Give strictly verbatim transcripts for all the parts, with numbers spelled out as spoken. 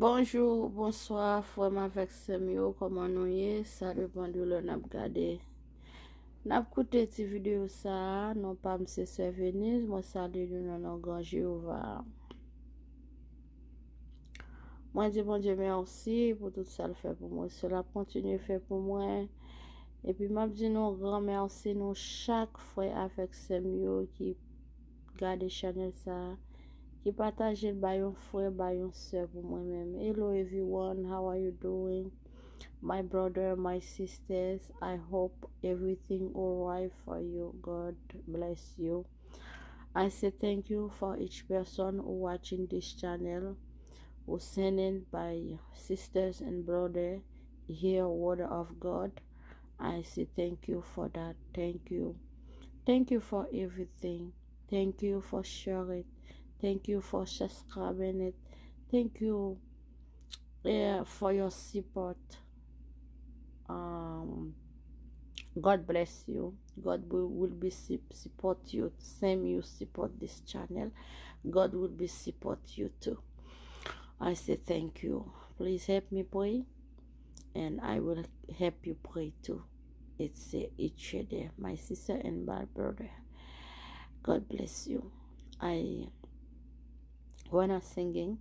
Bonjou, bonswa, frè m avèk sè m yo, kòman nou ye? Sa depann de lè n ap gade. N ap koute ti videyo sa a, non pa m se Sè Venise, mwen salye nou nan non gran Jewova a. Mwen di Bondye mèsi pou tout sa l fè pou mwen, sa l ap kontinye fè pou mwen. Epi m ap di nou gran mèsi, nou chak frè avèk sè m yo ki gade chanèl sa a, ki pataje l bay yon frè, bay yon sè pou mwen menm. Hello everyone, how are you doing? My brother, my sisters, I hope everything alright for you. God bless you. I say thank you for each person who watching this channel, who sending by sisters and brother hear word of God. I say thank you for that. Thank you. Thank you for everything. Thank you for sharing. Thank you for subscribing it. Thank you, yeah, for your support. Um, God bless you. God will, will be su- support you. Same you support this channel. God will be support you too. I say thank you. Please help me pray, and I will help you pray too. It's uh, each other, my sister and my brother. God bless you. I wanna singing.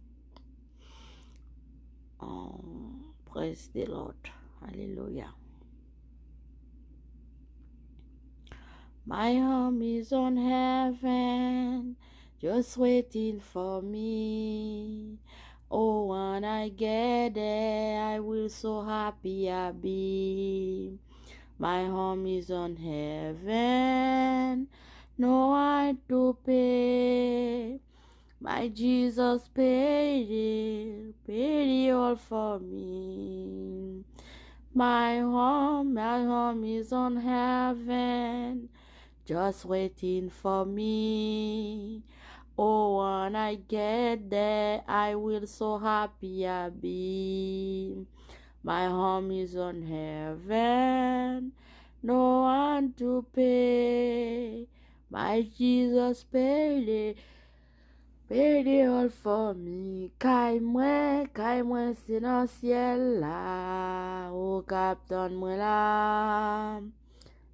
Um, praise the Lord. Hallelujah. My home is on heaven, just waiting for me. Oh, when I get there, I will so happy I be. My home is on heaven, no I to pay. My Jesus paid it, paid it all for me. My home, my home is on heaven, just waiting for me. Oh, when I get there, I will so happy I be. My home is on heaven, no one to pay. My Jesus paid it, paid it all for me. Kay mwen, kay mwen se nan syèl la, ou k ap tann mwen la.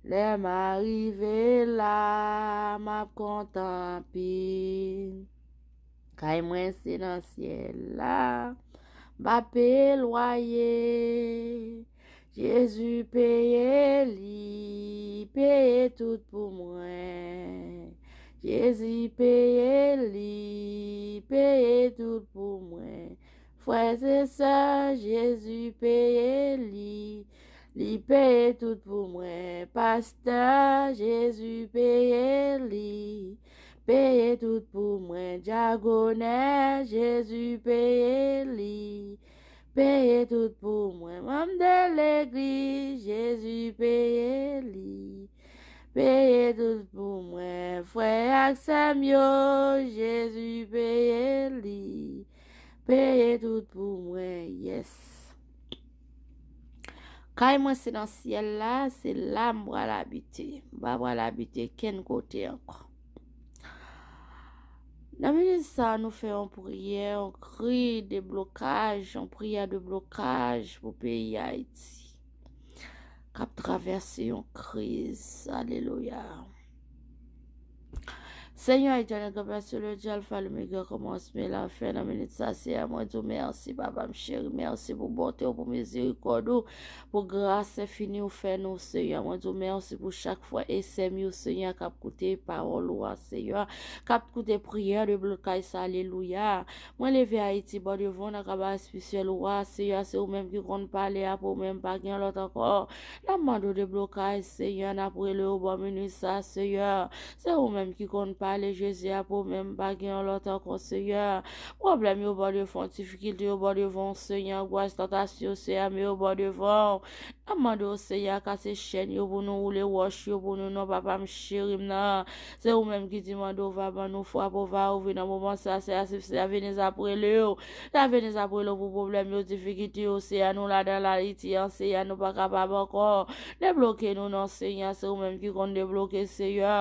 Lè m a rive la, m ap kontan anpil. Kay mwen se nan syèl la, m pa peye lwaye. Jezi peye li, peye tout pou mwen. Jezi peye li, peye tout pou mwen. Frè e sè, Jezi peye li, li peye tout pou mwen. Pastè, Jezi peye li, peye tout pou mwen. Dyakonè, Jezi peye li, peye tout pou mwen. Manm de legliz, Jezi peye li, peye tout pou mwen. Frè ak sè m yo, Jezi peye li, peye tout pou mwen. Yes. Kay mwen se nan syèl la, se la m pral abite. M pa pral abite kenn kote ankò. Nan minit sa, nou fè yon priyè, yon kri de blokaj, yon priyè de blokaj pou peyi Ayiti k ap travèse yon kriz. Alelouya. Senyè etènèl, Gran Pè selèstyal, Alfa, Omega, kòmansman e lafen, nan minit sa, Senyè, mwen di w mèsi, papa m cheri, mèsi pou bonte w, pou mizerikòd ou, pou gras enfini ou fè nou, Senyè. Mwen di w mèsi pou chak frè e sè m yo, Senyè, k ap koute pawòl ou a, Senyè, k ap koute priyè de blokaj sa, alelouya. Mwen leve Ayiti bò devan w nan kaba espesyal ou a, Senyè, se ou menm ki konn pale, apre ou menm pa gen lòt ankò. N ap mande w deblokaj, Senyè, n ap rele w bò minit sa, Senyè. Se ou menm ki konn pale, Jezi, apre ou menm pa gen yon lòt ankò, Senyè. Pwoblèm yo bò devan w, difikilte yo bò devan w, Senyè, angwas, tantasyon, Senyè, men yo bò devan w. N ap mande w, Seyè, kase chèn yo pou nou, woule wòch yo pou nou, non, papa m cheri m nan. Se ou menm ki di mande w va ban nou, frape w va ouvri nan moman sa, Seyè, se, Seyè, Venez ap rele w. Seyè, Venez ap rele w pou pwoblèm yo, difikilte yo, Seyè, nou ladan Ayiti an, Seyè, nou pa kapab ankò. Debloke nou, non, Seyè, se ou menm ki konn debloke, Seyè.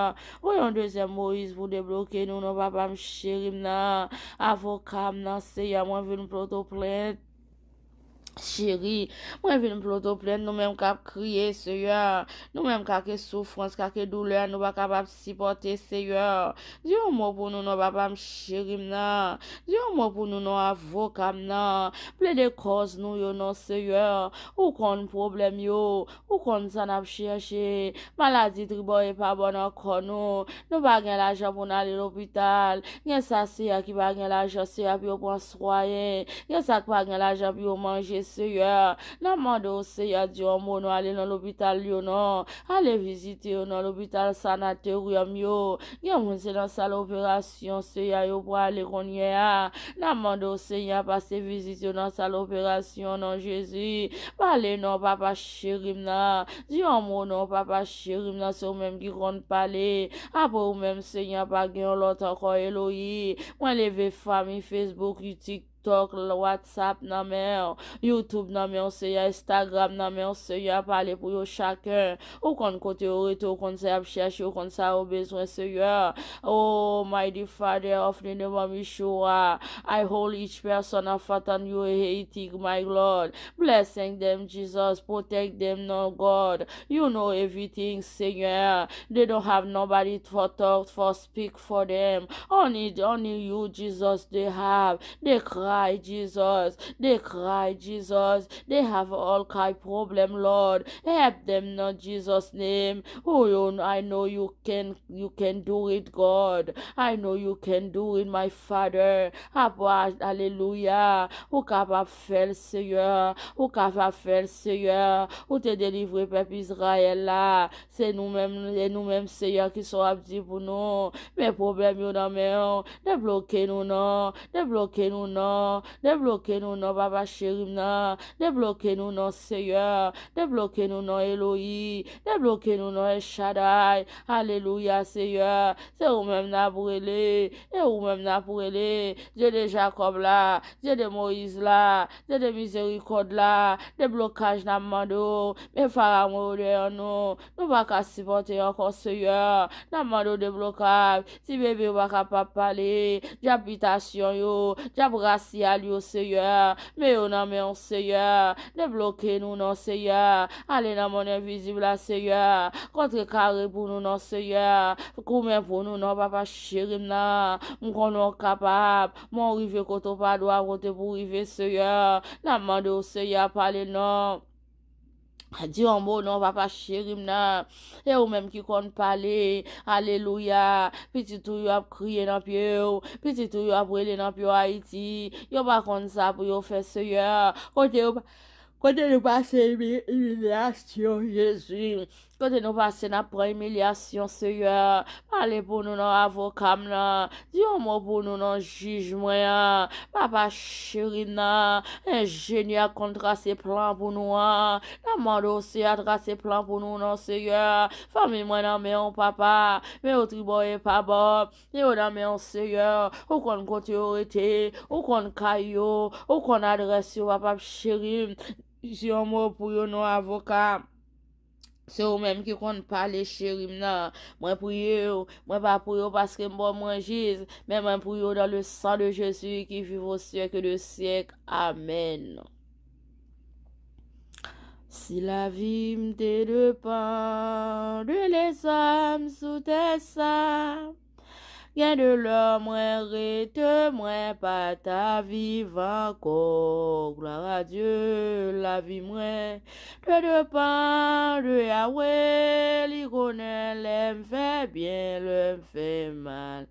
Voye yon dezyèm Moyiz pou debloke nou, non, papa m cheri m nan, avoka m nan, Seyè, mwen vin pote w plent. Cheri, mwen vin pote w plent, nou menm k ap kriye, Seyè. Nou menm k ake soufrans, k ake doulè, nou pa kapab sipòte, Seyè. Di yon mo pou nou, non, papa m cheri m nan. Di yon mo pou nou, non, avoka m nan. Plede kòz nou yo, non, Seyè. Ou konn pwoblèm yo. Ou konn sa n ap chèche. Maladi tribò e pa bò nan kò nou. Nou pa gen lajan pou n ale lopital. Gen sa, Seyè, ki pa gen lajan, Seyè, pou yo pran swayen. Gen sa k pa gen lajan pou yo manje, Seyè. N ap mande w, Seyè, di yon mo, nou ale nan lopital yo, non. Ale vizite yo nan lopital, sanatoryòm yo. Gen moun se nan sal operasyon, Seyè, yo prale kounye a. N ap mande w, Seyè, pase vizit yo nan sal operasyon, non, Jezi. Pale non, papa cheri m nan. Di yon mo non, papa cheri m nan, se ou menm ki konn pale. Apre ou menm, Seyè, pa gen yon lòt ankò, Eloyi. Mwen leve fanmi Facebook, TikTok, WhatsApp nan men w, YouTube nan men w, Seyè, Instagram nan men w, Seyè, pale pou yo chaken. Ou konn kote yo rete, ou konn sa y ap chèche, ou konn sa yo bezwen, Seyè. Oh, mighty Father, of the name of Yeshua, I hold each person of Fatan Haiti, my Lord. Blessing them, Jesus. Protect them, no God. You know everything, Seigneur. They don't have nobody for talk, for speak for them. Only, only you, Jesus, they have. They cry, Jesus. They cry, Jesus. They have all kind problem, Lord. Help them, in Jesus' name. Oh, you, I know you can, you can do it, God. I know you can do it, my Father. Apa, alelouya. Ou kapab fè l, Seyè. Ou kapab fè l, Seyè. Ou te delivre pèp Izrayèl la. Se nou menm, e nou menm, Seyè, ki sa w ap di pou nou. Men pwoblèm yo nan men w. Debloke nou non. Debloke nou non. Debloke nou non, papa cheri m nan. Debloke nou non, Seyè. Debloke nou non, Eloyi. Debloke nou non, El Shaddai. Alelouya, Seyè. Se ou menm n ap rele. E ou menm n ap rele. Dye de Jakòb la. Dye de Moyiz la. Dye de mizerikòd la. Deblokaj n ap mande w. Men Farawon yo dèyè nou. Nou pa ka sipòte ankò, Seyè. N ap mande w deblokaj. Ti bebe yo pa kapab pale. Djab bitasyon yo. Djab rasyal yo, Seyè. Men yo nan men w, Seyè. Debloke nou non, Seyè. Ale nan monn envizib la, Seyè. Kontrekare pou nou non, Seyè. Goumen pou nou non, papa cheri m nan. M konnen w kapab. Men w rive kote w pa dwe, kote pou w rive, Seyè. N ap mande w, Seyè, pale non. Di yon mo non, papa cheri m nan. E ou menm ki konn pale. Alelouya. Pitit ou yo ap kriye nan pye w. Pitit ou yo ap rele nan pye w, Ayiti. Yo pa konn sa pou yo fè, Seyè. Kote yo pa, kote nou pase imi-, imilyasyon, Jezi. Kote nou pase n ap pran imilyasyon, Seyè. Pale pou nou non, avoka m nan. Di yon mo pou nou non, jij mwen an. Papa cheri m nan. Enjenyè k konn trase plan pou nou an. N ap mande w, Seyè, trase plan pou nou non, Seyè. Fanmi mwen nan men w, papa. Men yo tribò e pa bò. Men yo nan men w, Seyè. Ou konn kote yo rete. Ou konn kay yo. Ou konn adrès yo, papa cheri m. Di yon mo pou yo non, avoka. Se ou menm ki konn pale, cheri m nan. Mwen priye w. Mwen pa priye w paske m bon, mwen jis. Men mwen priye w dans le sang de Jésus qui vit au siècle de siècle. Amèn. Si lavi m te depann de lèzòm sou tè sa, gen de lè mwen rete, mwen pa ta viv ankò. Gloire à Dieu, lavi mwen te depann de Yahweh, li konnen lè m fè byen, lè m fè mal.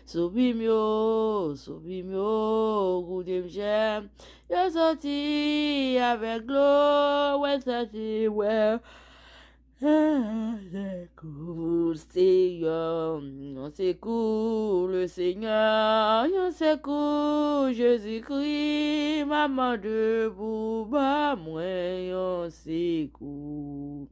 Soupi m yo, soupi m yo, goute m jèm. Yo soti avèk dlo, wè soti, wè. Sekou, Seyè, yon sekou, le Seyè, yon sekou, Jezikri, m ap mande pou ba mwen yon sekou.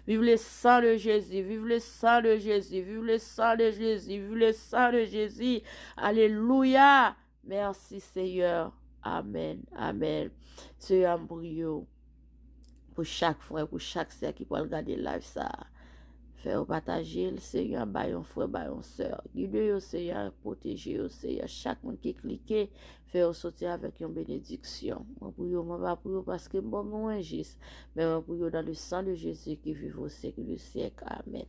Vive le sang de Jésus, vive le sang de Jésus, vive le sang de Jésus, vive le sang de Jésus. Alelouya. Mèsi, Seyè. Amèn. Amèn. Seyè, m priye w pou chak frè, pou chak sè ki pral gade live sa a. Fè yo pataje l, Seyè, bay yon frè, bay yon sè. Gide yo, Seyè, pwoteje yo, Seyè. Chak moun ki klike, fè yo soti avèk yon benediksyon. Mwen priye w, mwen pa priye w paske m pa mwen jis, men mwen priye w dans le sang de Jésus qui vit au siècle des siècles. Amèn.